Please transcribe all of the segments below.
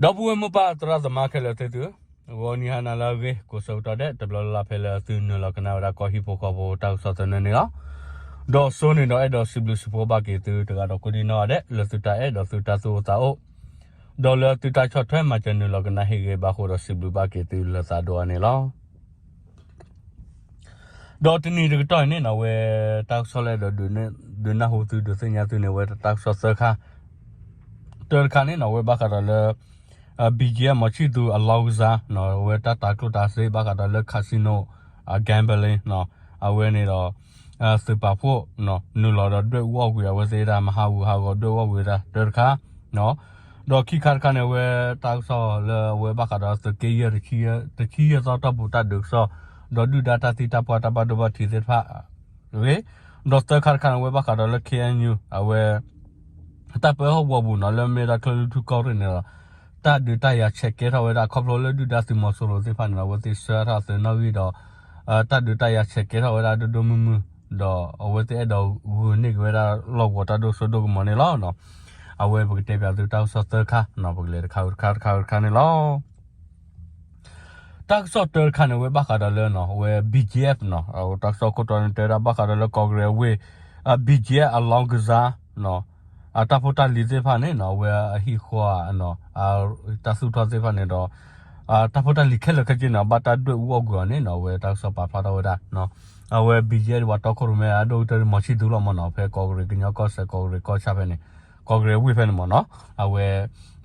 ဒီပုၢ်ဝဲၢ်မိၢ်ပၢ်သရၣ်သမါခဲလၢာ်သ့ၣ်သုဧၢ, ဂီၤနံၤဟါနၤလၢအဂ့ၤ ကိးဆၢကတီၢ်ဒဲး တဘျီလၢ်လၢ်ဖဲလၢသုနုာ်လီၤကနၣ်ဝဲဒၣ်ကီၢ်ဟံၣ်ဖိဃီဖိတၢ်ကစီၣ်သနၢၣ်န့ၣ်လီၤ. ဒီးစိန့ၣ်ဒီးအဲၣ်ဒိးစံးဘျုးစံးဖှိၣ်ဘၣ်က့ၤသုတဂၤဒီးကိးဒံနီၢ်ဂၤဒဲး လၢသုတၢ်အဲၣ်ဒီးသုတၢ်သူၣ်အိၣ်သးအိၣ် ဒီးလၢသုတၢ်ဆီၣ်ထွဲမၤစၢၤနုာ်လီၤကနၣ်ဟ့ၣ်ဂ့ၤဘၣ်ဃိဒီးစံးဘျုးဘၣ်က့ၤသုလၢသးဒိၣ်အါန့ၣ်လီၤ. ဒီးတနံၤတကတီၢ်အံၤန့ၣ်နီၢ် အဝဲတၢ်ကစီၣ်လၢအဲၣ်ဒိးဒုးနၢ်ဟူသုဒုးသ့ၣ်ညါသုန့ၣ် အဝဲတၢ်ကစီၣ်သၢခါ, တၢတခါန့ၣ်နီၢ် အဝဲဘၣ်ဃးဒီးလၢ ဘံကဲ မီၤဆံၣ်သူၤအလီၢ်ကစၢ် အဝဲတၢ်တၤကျိၣ်တၤစ့ဘၣ်ဃးဒီးလၢ casino gambling အဝဲန့ၣ်ဒီး သုးပာ်ဖှိၣ် နုာ်လီၤဒီးဒွဲၣ်အူအီၣ်ကွံာ်အဝဲသ့ၣ်ဒၣ် မၤဟးဂူာ်ဟးဂီၤဒွဲၣ်အူအီၣ်ကွံာ်ဝဲဒၣ်တၢတခါ ဒီးခံခါတခါန့ၣ် အဝဲတၢ်ကစီၣ်လၢအဝဲဘၣ်ဃးဒီးသုးက့ယဲၢ် တဆံယဲၢ်သီတီၢ်ပူၤတၢ်ဒုးကစီၣ် ဒီးဒုၣ်ဒါတၢ်သံတၢ်ပှၢ်တၢ်ဘၣ်ဒိဘၣ်ထံးသ့ၣ်တဖၣ်အဂ့ၢ်, ဒီးသၢခါတခါန့ၣ် အဝဲဘၣ်ဃးဒီးလၢ K N U အဝဲ တၢ်ပၢဟီၣ်ကဝီၤပူၤနီၢ် လၢမ့ၢ်ဒၣ်ချၢၣ်လွံၢ်ထူၣ်ကီၢ်ရ့ၣ်န့ၣ်ဒီး တၢ်ဒုးတၢ်ယၤဆဲးကဲထီၣ်ဝဲဒၣ် ခီဖျိလၢဒုၣ်ဒါသုးမီၤစိရိၤသ့ၣ်တဖၣ်န့ၣ်ဒီး အဝဲသ့ၣ်ဆှၢထီၣ်သုးနီၣ်ဂံၢ်ဒီး တၢ်ဒုးတၢ်ယၤဆဲးကဲထီၣ်ဝဲဒၣ်ဒိၣ်ဒိၣ်မုၢ်မုၢ် ဒီးအဝဲသ့ၣ်အဲၣ်ဒိးဂုာ်န့ၢ်က့ၤဝဲဒၣ်လီၢ်ကဝီၤတၢ်ဒိၣ်စိဒိၣ်ကမီၤန့ၣ်လီၤ. အဝဲပကတဲပၠးသုတၢ်ကစီၣ်သၢခါ ပကလဲၤတခါတခါတခါတခါန့ၣ်လီၤ. တၢ်ကစီၣ်တၢတခါန့ၣ် အဝဲဘၣ်ဃးဒီးလၢနီၢ် အဝဲ B G F နီၢ် တၢ်ကစီၣ်ခိၣ်တီန့ၣ် တဲဝဲဒၣ်ဘၣ်ဃးဒီးလၢကီၢ်ကရ့ၣ်အဝ့ၢ် B G F အလီၢ်ကစၢ် အတၢ်ဖိတၢ်လံၤသ့ၣ်တဖၣ်န့ၣ်နီၢ် အဝဲအဟံၣ်ဃီ တၢ်သူၣ်ထီၣ်သ့ၣ်တဖၣ်န့ၣ်ဒီး တၢ်ဖိတၢ်လံၤခဲလၢာ်ခဲဆ့န့ၣ် ဘၣ်တၢ်ဒွဲၣ်အူအီၣ်ကွံာ်အီၤန့ၣ်နီၢ် အဝဲတၢ်ကစီၣ်ပာ်ဖျါထီၣ်ဝဲဒၣ် အဝဲ B G F ဒ်ပှၤတီခိၣ်ရိၣ်မဲအဒိၣ်ကတၢၢ်မီၤဆံၣ်သူၤလီၤမ့ၢ်နီၢ် ဖဲကီၢ်ကရ့ၣ်ကညီကီၢ်စဲၣ် ကီၢ်ကရ့ၣ်ကီၢ်ဆၣ်ဖဲန့ၣ် ကီၢ်ကရ့ၣ်အဝ့ၢ်ဖဲန့ၣ်မ့ၢ်နီၢ် အဝဲ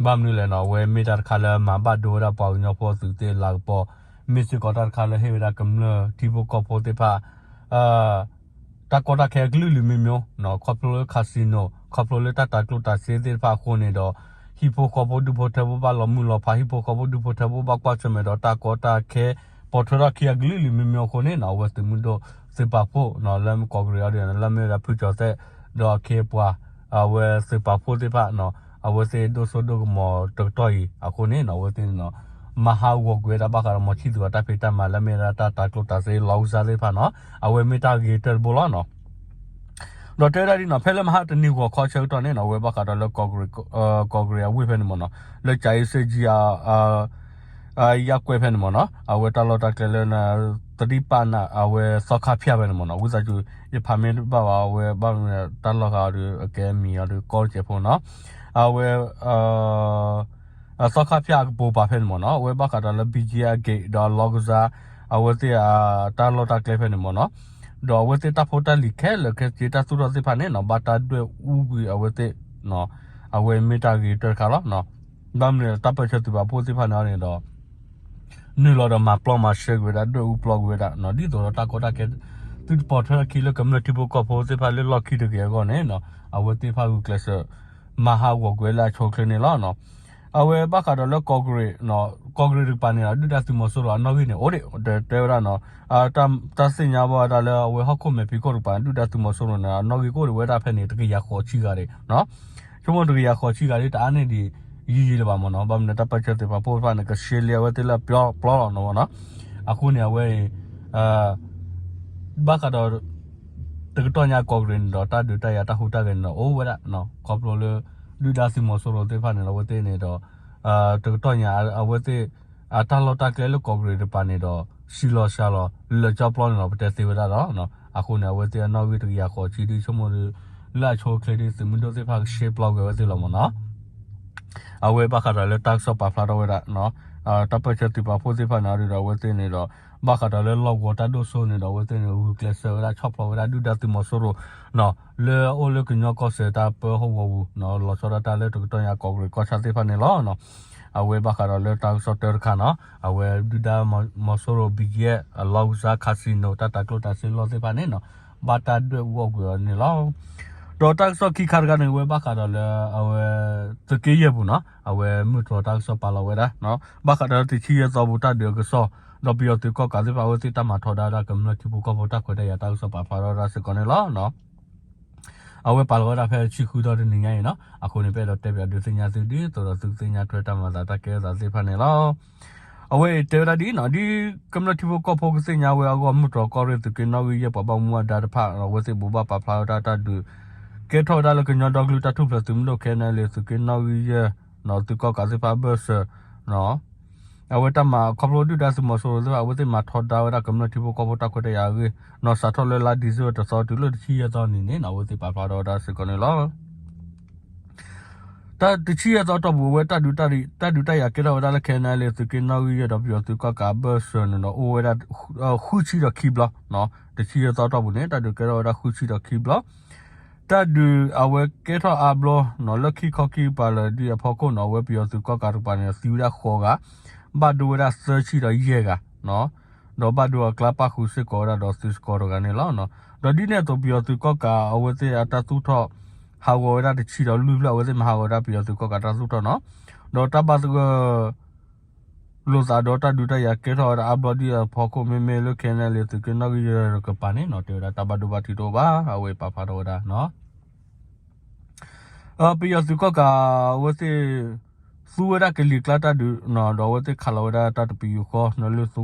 ဘၣ်မနုၤလဲၣ်နီၢ် အဝဲမ့ၢ်တၢ်တခါလၢမၤဘၣ်ဒိဝဲဒၣ်ပှၤကညီဖိသုးသ့ၣ်လၤကပီၤ မ့ၢ်စ့ၢ်ကီးတၢ်တခါလၢဟ့ၣ်ဝဲဒၣ်ကမျၢၢ်ထံဖိကီၢ်ဖိသ့ၣ်တဖၣ် တၢ်ကီတၢ်ခဲအကလုာ်ကလုာ်မံၤမံၤ ခီဖျိလၢ casino ခီဖျိလၢတၢ်တၤကျိၣ်တၤစ့သ့ၣ်တဖၣ်အဃိန့ၣ်ဒီး ဟံၣ်ဖိဃီဖိဒူၣ်ဖိထၢဖိဘၣ်လီၤမုၢ်လီၤဖး ဟံၣ်ဖိဃီဖိဒူၣ်ဖိထၢဖိဘၣ်ကွၢ်ဆၢၣ်မဲာ်ဒီးတၢ်ကီတၢ်ခဲ ပိာ်ထွဲထီၣ်ခံအကလုာ်ကလုာ်မံၤမံၤအဃိန့ၣ်နီၢ် အဝဲသုးမုၢ်ဒိၣ်သုးပာ်ဖှိၣ်နီၢ် လၢကီၢ်ကရ့ၣ်အံၤဒီး လၢမ့ၢ်ဝဲဒၣ်ဖုကၠီၤသဲး ဒီးအခ့အပှၤ အဝဲသုးပာ်ဖှိၣ်သ့ၣ်တဖၣ်နီၢ် အဝဲသ့ၣ်ဒိၣ်စိဒိၣ်ကမီၤတကတီၢ်အံၤအဃိန့ၣ်နီၢ် အဝဲသ့ၣ်န့ၣ်နီၢ် မၤဟးဂီၤကွံာ်ဝဲဒၣ်ဘၣ်ဃးဒီးမီၤဆံၣ်သူၤအတၢ်ဖံးတၢ်မၤ လၢမ့ၢ်ဝဲဒၣ်တၢ်တၤကျိၣ်တၤစ့လီၢ်ကစၢ်သ့ၣ်တဖၣ်နီၢ် အဝဲမ့ၢ်တၢ်ဂ့ၤတၢတဘိလီၤနီၢ်. ဒီးတဲဝဲဒၣ်ဒ်နီၢ် ဖဲလၢမဟါတနံၤဂီၤခီဆၢကတီၢ်န့ၣ်နီၢ် အဝဲဘၣ်ဃးဒီးလၢ ကီၢ်ကရ့ၣ်အဝ့ၢ်ဖဲန့ၣ်မ့ၢ်နီၢ် လၢကၠၤအ့စ့ကၠံ ယါကွဲးဖဲန့ၣ်မ့ၢ်နီၢ် အဝဲတၢ်လီၢ်တၢ်ကျဲလၢ သဒံးပာ်နး အဝဲသီခါဖၠၣ်ဖဲန့ၣ်မ့ၢ်နီၢ် ဝံသးစူၤ ယဖးမ့ၢ်တဘၣ်ဘၣ် အဝဲဘၣ်မနုၤတၢ်လီၢ်ဃာ်အီၤဒီး အကဲမံၤအီၤဒီးကီတစဲးဖိနီၢ် အဝဲ သီခါဖၠၣ်အကပိာ်ပာ်ဖဲန့ၣ်မ့ၢ်နီၢ် အဝဲဘၣ်ဃးဒီးလၢ ဘံၣ်ကၠံအဂ့ၢ် ဒီးအလီၢ်ကစၢ် အဝဲသ့ၣ်အတၢ်လီၢ်တၢ်ကျဲဖဲန့ၣ်မ့ၢ်နီၢ် ဒီးအဝဲသ့ၣ်တၢ်ဖိတၢ်လံၤခဲလၢာ်ခဲဆ့တၢ်သူၣ်ထီၣ်သ့ၣ်တဖၣ်န့ၣ်နီၢ် ဘၣ်တၢ်ဒွဲၣ်အူကွံာ်အဝဲသ့ၣ် အဝဲမ့ၢ်တၢ်ဂ့ၤတၢတခါလီၤ. ဘၣ်မနုၤလဲၣ် တၢ်ပၢၢ်ဆၢသုးပာ်ဖှိၣ်သ့ၣ်တဖၣ်န့ၣ်န့ၣ်ဒီး နုာ်လီၤဒီးမၤပျီမၤရှဲကွံာ်ဝဲဒၣ် ဒွဲၣ်အူပျီကွံာ်ဝဲဒၣ် ဒ်သိးဒီးတၢ်ကီတၢ်ခဲ သုတပိာ်ထွဲထီၣ်ခံလၢကမျၢၢ်ထံဖိကီၢ်ဖိသ့ၣ်တဖၣ်လၢလီၢ်ခံတဂ့ၤအဂီၢ်န့ၣ် အဝဲသ့ၣ်တဖၣ်ဂုာ်ကျဲးစၢး မၤဟးဂီၤကွံာ်ဝဲလၢအဆိအချ့န့ၣ်လီၤ. အဝဲဘၣ်ဃးဒီးလၢကီၢ်ကရ့ၣ် ကီၢ်ကရ့ၣ်တကပၤန့ၣ်ဒီး ဒုၣ်ဒါသုးမီၤစိရိၤအနီၣ်ဂံၢ်န့ၣ် အိၣ်ဒံး တဲဝဲဒၣ် တၢ်သ့ၣ်ညါဘၣ်ဝဲဒၣ်လၢအဝဲဟီၣ်ခိၣ်မဲာ်ဖံးခိၣ်တကပၤန့ၣ် ဒုၣ်ဒါသုးမီၤစိရိၤန့ၣ် အနီၣ်ဂံၢ်ကအိၣ်ဒံးဝဲဒၣ်ဖဲန့ၣ် တကယၤဃိးဆံဂၤဒံး ဆိကမိၣ်တကယၤဃိးဆံဂၤဒံး တအါန့ၢ်ဒံးယံာ်ယံာ်လၢၤဘၣ်မ့ၢ်နီၢ် ဘၣ်မနုၤတၢ်ပၢၢ်ဆၢသုးပာ်ဖှိၣ်တဖၣ်န့ၣ် ကရှဲလ့အဝဲသ့ၣ်လၢအပျီလီၤနီၢ်မ့ၢ်နီၢ် အဃိန့ၣ် အဝဲအံၤ ဘၣ်ဃးဒီး တကတီၢ်ညါကီၢ်ကရ့ၣ်န့ၣ်ဒီး တၢ်ဒုးတၢ်ယၤတၢ်ဟူးတၢ်ဂဲၤန့ၣ်ဒီး အိၣ်ဝဲဒၣ် ခီဖျိလၢ ဒုၣ်ဒါသုးမီၤစိရိၤသ့ၣ်တဖၣ်န့ၣ်ဒီး အဝဲသ့ၣ်န့ၣ်ဒီး တကတီၢ်ညါအဝဲသ့ၣ် အတၢ်လီၢ်တၢ်ကျဲလၢကီၢ်ကရ့ၣ်တကပၤန့ၣ်ဒီး ဆံးလီၤစှၤလီၤ လၢာ်ကၠီပျီန့ၣ်ဒီး ပတဲသ့ဝဲဒၣ်ဒီး အဃိန့ၣ် အဝဲသ့ၣ်အနီၣ်ဂံၢ်တကယၤဃိးဆံဒ်ဆိကမိၣ်ဒီး လၢအဆိအချ့ဒ်သုးမုၢ်ဒိၣ်သ့ၣ်တဖၣ်ကရှဲပျီကွံာ်အဝဲသ့ၣ်လီၤမ့ၢ်နီၢ် အဝဲဘၣ်ဃးဒီးလၢတၢ်ကစီၣ်ပာ်ဖျါထီၣ်ဝဲဒၣ် တၢ်ပၢၢ်ဆၢသုးပာ်ဖှိၣ်သ့ၣ်တဖၣ်န့ၣ်ဒီး အဝဲသ့ၣ်န့ၣ်ဒီး ဘၣ်ဃးဒီးလၢလီၢ်ကဝီၤတၢ်ဒိၣ်စိန့ၣ်ဒီး အဝဲသ့ၣ်န့ၣ် ဂုာ်ကျဲးစၢးဝဲဒၣ် ဆီၣ်ဖျိးဝဲဒၣ်ဒုၣ်ဒါသုးမီၤစိရိၤ လၢအအိၣ်လၢကညီကီၢ်စဲၣ်တၢ်ပၢဟီၣ်ကဝီၤပူၤ လီၤဆီဒၣ်တၢ်လၢတကတီၢ်ညါကီၢ်ကရ့ၣ်ကီၢ်ဆၣ်သ့ၣ်တဖၣ်န့ၣ်လီၤ. အဝဲဘၣ်ဃးဒီးလၢတၢ်ကစီၣ်တၢတခါနီၢ် အဝဲဒုၣ်ဒါမီၤစိရိၤ ဘံၣ်ကၠံ အလီၢ်ကစၢ် casino တၢ်တၤကျိၣ်တၤစ့လီၢ်သ့ၣ်တဖၣ်န့ၣ်နီၢ် ဘၣ်တၢ်ဒွဲၣ်အူအီၣ်ကွံာ်အီၤန့ၣ်လီၤ. ဒီးတၢ်ကစီၣ်ခံခါတခါန့ၣ် အဝဲဘၣ်ဃးဒီးလၢ အဝဲ သုးက့ယဲၢ်ပူၤနီၢ် အဝဲမုၢ်တြီၤတၢ်ကစီၣ်ပာ်လီၤဝဲဒၣ် ဘၣ်ဃးဒီးတဆံယဲၢ်သီပူၤတၢ်ဒုးအကစီၣ် ဒီးပယီၤသုးကီၣ်ကးသ့ၣ်တဖၣ် အဝဲသ့ၣ်တၢ်မၤထီဒါဝဲဒၣ်ကမျၢၢ်ထံဖိကီၢ်ဖိတၢ်ခွဲးတၢ်ယာ်တၢ်ကစီၣ်ပာ်ဖျါထီၣ်ဝဲဒၣ်စ့ၢ်ကီးန့ၣ်လီၤ. အဝဲပာ်လီၤဝဲဒၣ်ဖဲဆံဃုသီတနံၤညါအံၤနီၢ် အဃိန့ၣ် ပအဲၣ်ဒိးတဲပၠးဒုးသ့ၣ်ညါသုဒ်သိးဒီးသုကသ့ၣ်ညါထွဲတၢ်မၤသးတၢ်ကဲထီၣ်သးသ့ၣ်တဖၣ်န့ၣ်လီၤ. အဝဲအံၤတဲဝဲဒၣ်ဒ်နီၢ် ဒ်ကမျၢၢ်ထံဖိကီၢ်ဖိကသ့ၣ်ညါဝဲအဂီၢ် မုၢ်တြီၤကီၢ်ရ့ၣ်သုးက့နီၣ်ဂံၢ်ယဲၢ်ပှၤဘၣ်မူဘၣ်ဒါတဖၣ် အဝဲသ့ၣ်ဘိးဘၣ်ပာ်ဖျါဝဲဒၣ်တၢ်ဒုး ကဲထီၣ်ဝဲဒၣ်လၢကညီဒီကလုာ်တၢ်ထူၣ်ဖျဲးသုးမုၢ်ဒိၣ် ခဲနလ့ သုးက့နီၣ်ဂံၢ်ယဲၢ် သုးကီၣ်ကးသ့ၣ်တဖၣ်အဘၢၣ်စၢၤ အဝဲတၢ်မၤခီဖျိဒုၣ်ဒါသုးမီၤစိရိၤသ့ၣ်တဖၣ် အဝဲသ့ၣ်မၤထီဒါဝဲဒၣ်ကမျၢၢ်ထံဖိကီၢ်ဖိတၢ်ခွဲးတၢ်ယာ်အဂ့ၢ် စးထီၣ်လၢလါဒံၣ်စ့ဘၢၣ်တသီတုၤလၢတဆံယဲၢ်သီနံၤန့ၣ် အဝဲသ့ၣ်ပာ်ဖျါထီၣ်ဝဲဒၣ်စ့ၢ်ကီးန့ၣ်လီၤ. တၢ်တဆံယဲၢ်သီတီၢ်ပူၤ အဝဲတၢ်ဒုးတၢ်ယၤကဲထီၣ်ဝဲဒၣ်လၢ ခဲနၣ်လ့ သုးက့နီၣ်ဂံၢ်ယဲၢ်ဒီးပယီၤသုးကီၣ်ကးအဘၢၣ်စၢၤန့ၣ်ဒီး အိၣ်ဝဲဒၣ် ဃုဆံဒီးခံဘျီ, တဆံယဲၢ်သီတီၢ်ပူၤန့ၣ် တၢ်ဒုးကဲထီၣ်ဝဲဒၣ်ဃုဆံဒီးခံဘျီ တၢ်ဒုးအဝဲကဲထီၣ်အါဘျီ လၢခံခီခံကပၤလၢဒ်အဖီခိၣ်န့ၣ် အဝဲပယီၤသုးကီၣ်ကးတကပၤန့ၣ် သံဝဲဒၣ်ဃိးဂၤ, ဘၣ်ဒိဝဲဒၣ်သၢဆံဒီးယဲၢ်ဂၤ, ဒီးဘၣ်ဒိအကျါပၣ်ဃုာ်စ့ၢ်ကီးဝဲဒၣ်ဒီးသုးစကီးတဂၤန့ၣ်လီၤ. ဒီးဒ်န့ၣ်အသိးပယီၤသုးကီၣ်ကးအဝဲသ့ၣ်အတၢ်သူၣ်ထီၣ် ဟးဂီၤဝဲဒၣ်တဆံဒီးလွံၢ်ဖျၢၣ် အဝဲသ့ၣ်မၤဟးဂီၤဝဲဒၣ်ပယီၤသုးကီၣ်ကးတၢ်သူၣ်ထီၣ်နီၤ, ဒီးတၢ်ဘၣ်သဂၢၢ် လိာ်သးဒီးတၢ်ဒုးတၢ်ယၤကဲထီၣ်ဝဲဒၣ်အါဘျီဒ်အဖီခိၣ် မ့မ့ၢ်လၢ ခဲနၣ်လ့ သုးက့နီၣ်ဂံၢ်ယဲၢ်တကပၤန့ၣ်နီၤ တဲဝဲဒၣ်တၢ်ဘၣ်ဒိဘၣ်ထံးတအိၣ်ဘၣ် အဝဲပာ်ဖျါထီၣ်ဝဲဒၣ်နီၤ. ပယီၤသုးကီၣ်ကး အဝဲသ့ၣ် သူဝဲဒၣ်ကလံၤကျါတၢ်ဒုးနီၤ ဒီးအဝဲသ့ၣ်ခးလီၤဝဲဒၣ်တၢ်တပယူာ်ဃီ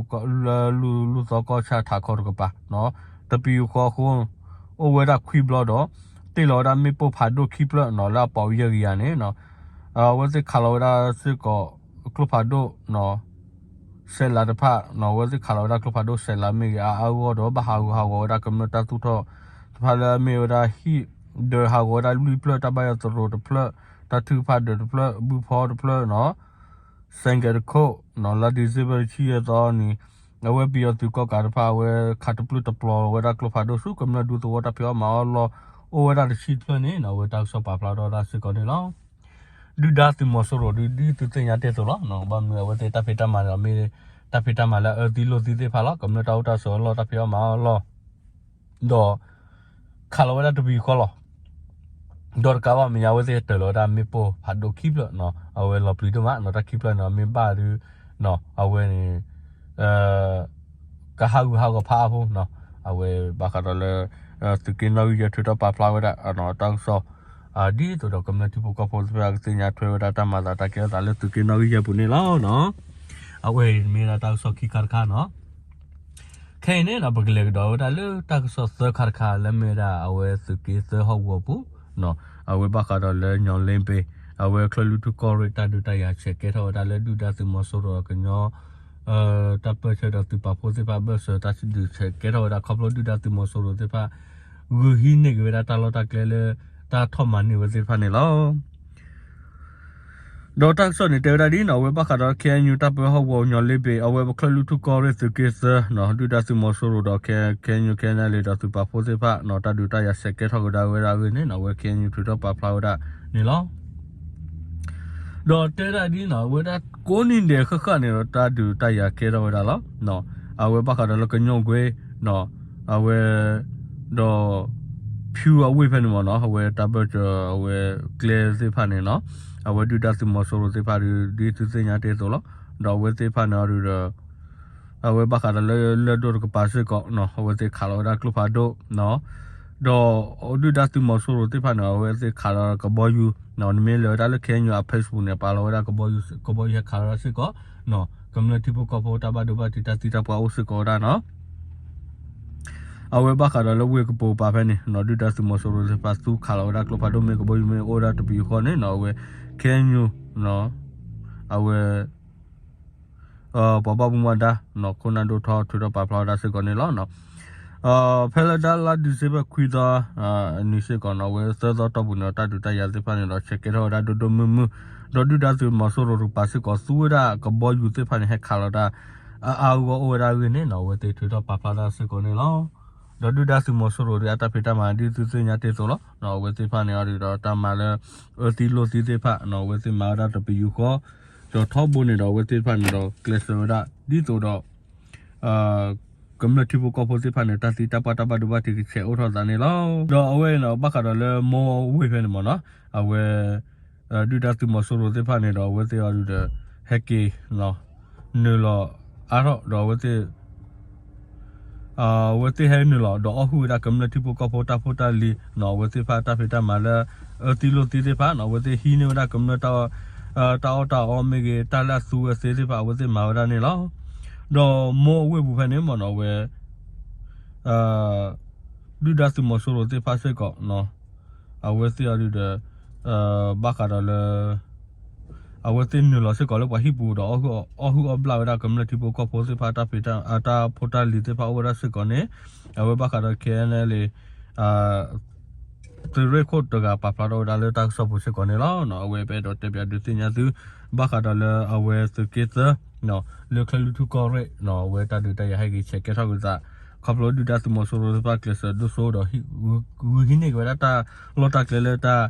လၢလူၢ်သီကီၢ်ဆၣ်ထးခီတကပၤနီၤ, တပယူာ်ဃီအဃိ အိၣ်ဝဲဒၣ်ခွံဘျီဒီး တ့ၢ်လီၤဝဲဒၣ်မ့ၣ်ပိၢ်ဖးဒိၣ်ခံဖျၢၣ်နီၤ လၢအပီးယဲၢ်ကယၤန့ၣ်နီၤ, အဝဲသ့ၣ်ခးလီၤဝဲဒၣ်စ့ၢ်ကီး ကျိဖးဒိၣ်နီၤ စဲးလးတဖၣ်နီၤ အဝဲသ့ၣ်ခးလီၤဝဲဒၣ်ကျိဖးဒိၣ်စဲးလးမ့ၢ်ဂ့ၤ အါအါဂီၢ်ဂီၢ်ဒီး ဘၣ်ဟးဂူာ်ဟးဂီၤဝဲဒၣ်ကမျၢၢ်တၢ်သူၣ်ထီၣ်တဖၣ်လၢအမ့ၢ်ဝဲဒၣ်ဟံၣ်ဒၢးဟးဂီၤဝဲဒၣ်လွံၢ်ဖျၢၣ် တၢ်ဘၣ်ယွၤသရိာ်တဖျၢၣ် တၢ်ထုကဖၣ်ဒၢးတဖျၢၣ် ဘုဖီတဖျၢၣ်နီၤ စဲကဲးတခိၣ်နီၤ လါဒံၣ်စ့ဘၢၣ်တဆံယဲၢ်သီန့ၣ် အဝဲပယီၤသုးကီၣ်ကးတဖၣ် အဝဲခးတပျုၢ်တပျီၤလီၤဝဲဒၣ်ကျိဖးဒိၣ်ဆူ ကမျၢၢ်ဒူသဝီတၢ်ဖံးအီၣ်မၤအီၣ်လီၢ် အိၣ်ဝဲဒၣ်တဆံတဖျၢၣ်န့ၣ်နီၤ အဝဲတၢ်ကစီၣ်ပာ်ဖျါထီၣ်ဝဲဒၣ်စ့ၢ်ကီးန့ၣ်လီၤ. ဒုၣ်ဒါသုးမီၤစိရိၤဒုး ဒ်သုသ့ၣ်ညါတ့ၢ်အသိးလီၤ. ဘၣ်မနုၤအဝဲသ့ၣ်တၢ်ဖံးတၢ်မၤန့ၣ် မ့ၢ်တၢ်ဖံးတၢ်မၤလၢအအၢသံလိၢ်သံသ့ၣ်တဖၣ်လီၤ. ကမျၢၢ်တၢ်အိၣ်တၢ်ဆိးအလီၢ် တၢ်ဖံးအီၣ်မၤအီၣ်အလီၢ် ဒီး ခးလီၤဝဲဒၣ်တပယူာ်ဃီလီၤ. ဒီးတကးဘၣ်မဲာ်ညါ အဝဲသ့ၣ်တၢၢ်လီၤဝဲဒၣ်မ့ၣ်ပိၢ်ဖးဒိၣ်ခံဖျၢၣ်နီၤ အဝဲလီၤပျံၤဒိၣ်မးနီၤ တၢ်ခံဖျၢၣ်န့ၣ် မ့ၢ်ဘၣ်ဒုး အဝဲန့ၣ် ကဟးဂူာ်ဟးဂီၤဖးအါဖိနီၤ အဝဲဘၣ်ဃးဒီးလၢ သုးက့နီၣ်ဂံၢ်ယဲၢ်ထုးထီၣ်ပာ်ဖျါဝဲဒၣ် တၢ်ကစီၣ် ဒ်သိးဒီးကမျၢၢ်ထံဖိကီၢ်ဖိသ့ၣ်တဖၣ်ကသ့ၣ်ညါထွဲဝဲဒၣ်တၢ်မၤသးတၢ်ကဲထီၣ်သးလၢသုးက့နီၣ်ဂံၢ်ယဲၢ်ပူၤန့ၣ်လီၤ. အဝဲမ့ၢ်ဒၣ်တၢ်ကစီၣ်ခံခါတခါနီၤ ခဲအံၤန့ၣ်နီၤ ပကလဲၤကဒီးဝဲဒၣ်လၢတၢ်ကစီၣ်သၢခါတခါလၢမ့ၢ်ဝဲဒၣ်အဝဲသုးက့သၢဟီၣ်ကဝီၤပူၤနီၤ အဝဲဘၣ်ဃးဒီးလၢညီလ့ဘ့ၣ် အဝဲချၢၣ်လွံၢ်ထူၣ်ကီၢ်ရ့ၣ်တၢ်ဒုးတၢ်ယၤဆဲးကဲထီၣ်ဝဲဒၣ်လၢဒုၣ်ဒါသုးမီၤစိရိၤကညီ တၢ်ပၢၢ်ဆၢဒီးသုးပာ်ဖှိၣ်သ့ၣ်တဖၣ်အဘၢၣ်စၢၤတၢ်ဒုးဆဲးကဲထီၣ်ဝဲဒၣ်ခီဖျိဒုၣ်ဒါသုးမီၤစိရိၤသ့ၣ်တဖၣ် ဂုာ်ဟံးန့ၢ်က့ၤဝဲဒၣ်တၢ်လီၢ်တၢ်ကျဲလၢ တၢ်ထီၣ်မၤန့ၢ်ဝဲသ့ၣ်တဖၣ်န့ၣ်လီၤ. ဒီးတၢ်ကစီၣ်န့ၣ်တဲဝဲဒၣ်ဒ်နီၤ အဝဲဘၣ်ဃးဒီး ခဲအံၤယူၣ် တၢ်ပၢဟီၣ်ကဝီၤညီလ့ဘ့ၣ် အဝဲပချၢၣ်လွံၢ်ထူၣ်ကီၢ်ရ့ၣ်သုးက့သၢနီၤ ဒုၣ်ဒါသုးမီၤစိရိၤဒီး ခဲအံၤယူၣ် ခဲအံၤယူၣ် ခဲအံၤယူၣ် လ့ၣ်ဒီးသုးပာ်ဖှိၣ်သ့ၣ်တဖၣ်နီၤ တၢ်ဒုးတၢ်ယၤဆဲးကဲထီၣ်ကဒါဝဲဒၣ်အဂ့ၢ်န့ၣ်နီၤ အဝဲ ခဲအံၤယူၣ် ထုးထီၣ်ပာ်ဖျါဝဲဒၣ်န့ၣ်လီၤ. ဒီးတဲဒၣ်ဒ်နီၤ အဝဲဒၣ်ကိးနံၤဒဲးဃၣ်ဃၣ်န့ၣ်ဒီး တၢ်ဒုးတၢ်ယၤကဲထီၣ်ဝဲဒၣ်လီၤ. အဝဲဘၣ်ဃးဒီးလၢကညီကွ့နီၤ အဝဲ ဒီး ဖၠူအဝ့ၢ်ဖဲန့ၣ်မ့ၢ်နီၤ အဝဲတၢ်ဘၢၣ်စၢၤအဝဲကျဲသ့ၣ်တဖၣ်န့ၣ်နီၤ အဝဲဒုၣ်ဒါသုးမီၤစိရိၤသ့ၣ်တဖၣ်ဒုး ဒ်သုသ့ၣ်ညါတ့ၢ်အသိးလီၤ. ဒီးအဝဲသ့ၣ်တဖၣ်န့ၣ်အီၤဒုးဒီး အဝဲဘၣ်ဃးဒီးလၢလၢၢ်ဒိၣ်တကပၤစ့ၢ်ကီးနီၤ အဝဲသ့ၣ်ခးလီၤဝဲဒၣ်ကျိဖးဒိၣ်နီၤ ဒီးဒုၣ်ဒါသုးမီၤစိရိၤသ့ၣ်တဖၣ်န့ၣ် အဝဲသ့ၣ်ခးလီၤကဘီယူၤနီၤ နမ့ၢ်လဲၤဝဲဒၣ်လၢ ခဲအံၤယူၣ် အ Facebook န့ၣ် ပာ်လီၤဝဲဒၣ်ကဘီယူၤ ကဘီယူၤဟဲခးလီၤဝဲဒၣ်စ့ၢ်ကီးနီၤ ကမျၢၢ်ထံဖိကီၢ်ဖိတၢ်ဘၣ်ဒိဘၣ်ထံးတၢ်သံတၢ်ပှၢ်အိၣ်စ့ၢ်ကီးဝဲဒၣ်နီၤ အဝဲဘၣ်ဃးဒီးလၢဝ့ၢ်ကပိာ်ပၤဖဲန့ၣ်နီၤ ဒုၣ်ဒါသုးမီၤစိရိၤသ့ၣ်တဖၣ်သူခးလီၤဝဲဒၣ်ကျိဖးဒိၣ်မ့ၢ်ကဘီယူၤမ့ၢ်အိၣ်ဝဲဒၣ်တပယူာ်ဃီန့ၣ်နီၤ အဝဲ ခဲအံၤယူၣ် အဝဲ ပှၤဘၣ်မူဘၣ်ဒါနီၤ ခိၣ်နၢ်ဒိၣ်ထီ ထုးထီၣ်ပာ်ဖျါဝဲဒၣ်စ့ၢ်ကီးန့ၣ်လီၤ. ဖဲလၢတၢ်လါဒံၣ်စ့ဘၢၣ်ခွံသီ နံၤစ့ၢ်ကီးနီၤ အဝဲသၢသီတီၢ်ပူၤန့ၣ် တၢ်ဒုးတၢ်ယၤသ့ၣ်တဖၣ်န့ၣ်ဒီး ဆဲးကဲထီၣ်ဝဲဒၣ်ဒိၣ်ဒိၣ်မုၢ်မုၢ် ဒီးဒုၣ်ဒါသုးမီၤစိရိၤတကပၤစ့ၢ်ကီး သူဝဲဒၣ်ကဘီယူၤသ့ၣ်တဖၣ်န့ၣ် ဟဲခးလီၤတၢ် အါအါဂီၢ်ဂီၢ်အိၣ်ဝဲဒၣ်အဂ့ၢ်န့ၣ်နီၤ အဝဲသ့ၣ်ထုးထီၣ်ပာ်ဖျါဒၣ်စ့ၢ်ကီးန့ၣ်လီၤ. ဒီးဒုၣ်ဒါသုးမီၤစိရိၤဒီး အတၢ်ဖံးတၢ်မၤဒ်သုသ့ၣ်ညါတ့ၢ်အသိးလီၤ. အဝဲသ့ၣ်တဖၣ်န့ၣ်အီၤဒုးဒီး တၢ်မၤလၢ အၢသံလိာ်သံသ့ၣ်တဖၣ်နီၤ အဝဲသ့ၣ်မၤဝဲဒၣ်တပယူာ်ဃီ ဒီးထီဘိန့ၣ်ဒီး အဝဲသ့ၣ်တဖၣ်န့ၣ်ဒီး ကျဲးစၢးဝဲဒၣ် ဒ်သိးဒီး ကမျၢၢ်ထံဖိကီၢ်ဖိသ့ၣ်တဖၣ်န့ၣ် တၢ်သံတၢ်ပှၢ်တၢ်ဘၣ်ဒိဘၣ်ထံးကဆဲးအိၣ်ထီၣ်သးန့ၣ်လီၤ. ဒီးအဝဲန့ၣ်ဒီး ဘၣ်ဃးဒီးလၢမိၢ်ဝ့ၢ်ဖဲန့ၣ်မ့ၢ်နီၤ အဝဲ ဒုၣ်ဒါသုးမီၤစိရိၤသ့ၣ်တဖၣ်န့ၣ်ဒီး အဝဲသ့ၣ်အီၤဒုးဒီး ဟဲက့ၤ နုာ်လီၤအါထီၣ်ဒီးအဝဲသ့ၣ် အဝဲသ့ၣ်ဟဲနုာ်လီၤ ဒီးအီၣ်ဟုၣ်ဝဲဒၣ်ကမျၢၢ်ထံဖိကီၢ်ဖိတၢ်ဖိတၢ်လံၤနီၤ အဝဲသ့ၣ်တဖၣ်တၢ်ဖံးတၢ်မၤလၢ အၢသံလိာ်သံသ့ၣ်တဖၣ်နီၤ အဝဲသ့ၣ်ဟံးန့ၢ်ဝဲဒၣ်ကမျၢၢ် တၢ်အီၣ်တၢ်အီမ့ၢ်ဂ့ၤ တၢ်လၢအသူဝဲသ့သ့ၣ်တဖၣ် အဝဲသ့ၣ်မၤဝဲဒၣ်န့ၣ်လီၤ. ဒီးမိၢ်အဝ့ၢ်ပူၤဖဲန့ၣ်မ့ၢ်နီၤ အဝဲ ဒုၣ်ဒါသုးမီၤစိရိၤသ့ၣ်တဖၣ်စ့ၢ်ကီး အဝဲသ့ၣ်အီၤဒုးဒီး ဘၣ်ဃးဒီးလၢ အဝဲသ့ၣ်နုာ်လီၤစ့ၢ်ကီးလၢပှၤဟံၣ်ပူၤဒီး အီၣ်ဟုၣ်အီၣ်ဘျၣ်ဝဲဒၣ်ကမျၢၢ်ထံဖိကီၢ်ဖိသ့ၣ်တဖၣ် တၢ်ဖံးတၢ် တၢ်ဖိတၢ်လံၤသ့ၣ်တဖၣ်အိၣ်ဝဲဒၣ်စ့ၢ်ကီးန့ၣ် အဝဲဘၣ်ဃးဒီး K N L A သုးရ့ၣ်ခိၣ်တဂၤပာ်ဖျါထီၣ်ဝဲဒၣ်လၢတၢ်ကစီၣ်ပူၤစ့ၢ်ကီးန့ၣ်လီၤ. အဝဲပအဲၣ်ဒိးတဲပၠးဒုးသ့ၣ်ညါသု ဘၣ်ဃးဒီးလၢအဝဲသုးက့သၢ လၢချၢၣ်လွံၢ်ထူၣ်ကီၢ်ရ့ၣ် အဝဲတၢ်ဒုးတၢ်ယၤဟဲက့ၤဆဲးကဲထီၣ်က့ၤသး ခီဖျိဒုၣ်ဒါသုးမီၤစိရိၤသ့ၣ်တဖၣ်ကျဲးစၢးဒိၣ်စိဒီး ဂုာ်ဟံးန့ၢ်က့ၤဝဲဒၣ်တၢ်လီၢ်တၢ်ကျဲလၢတၢ်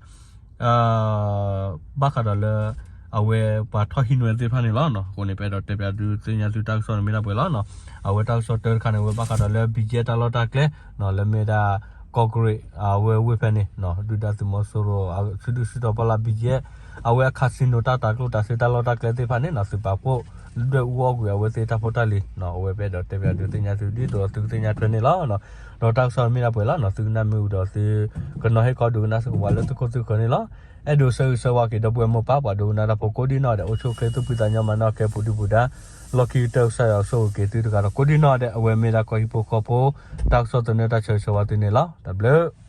ဘၣ်ဃးဒီးလၢ အဝဲပှၤထီၣ်ဟံးန့ၢ်ဝဲသ့ၣ်တဖၣ်န့ၣ်လီၤ. အဃိန့ၣ် ပအဲၣ်ဒိးတဲပၠးဒုးသ့ၣ်ညါသုတၢ်ကစီၣ်န့ၣ်မ့ၢ်ဒၣ်ပှဲၤလီၤ. အဝဲတၢ်ကစီၣ်တၢတခါန့ၣ် အဝဲဘၣ်ဃးဒီးလၢ ဘံကဲ တၢ်လီၢ်တၢ်ကျဲ လၢမ့ၢ်ဒၣ် ကီၢ်ကရ့ၣ် အဝဲဝ့ၢ်ဖဲန့ၣ် ဒုၣ်ဒါသုးမီၤစိရိၤ သုးဒုၣ်စုတီၤပီလၢ ဘံကဲ အဝဲအ casino တၢ်တၤကျိၣ်တၤစ့တၢ်လီၢ်တၢ်ကျဲသ့ၣ်တဖၣ်န့ၣ် သုးပာ်ဖှိၣ် ဒွဲၣ်အူအီၣ်ကွံာ်အဝဲသ့ၣ်တၢ်ဖိတၢ်လံၤ အဝဲပအဲၣ်ဒိးတဲပၠးဒုးသ့ၣ်ညါသုဒ်သိးသုကသ့ၣ်ညါထွဲန့ၣ်လီၤ. ဒီးတၢ်ကစီၣ်မ့ၢ်ဒၣ်ပှဲၤလီၤ. သုကနၣ်မ့ၢ်ဝံၤဒီးသု ကနီၤဟ့ၣ်ခီဒုးကနၣ်စ့ၢ်ကီးပှၤလၢသုခိၣ်သုဃၢၤန့ၣ်လီၤ. အဲၣ်ဒိးဆၢဂ့ၤဆၢဝါက့ၤဒီပုၢ်ဝဲၢ်မိၢ်ပၢ် ပှၤဒိကနၣ်တၢ်ဖိကိးဒံနီၢ်ဒဲး အိၣ်ဆူၣ်အိၣ်ချ့သူၣ်ဖှံသးညီ မၤနၢၤကဲပူၤဒုပူၤဒါ လီၢ်ခံကတၢၢ် ကစၢ်ယွၤကဆိၣ်ဂ့ၤက့ၤသုတဂၤဒီးကိးဒံနီၢ်ဒဲး အဝဲမ့ၢ်ဒၣ်ကီၢ်ဟံၣ်ဖိဃီဖိ တၢ်ကစီၣ်သန့တၢ်ဆၢဂ့ၤဆၢဝါသုန့ၣ်လီၤ. တၢ်ဘျုး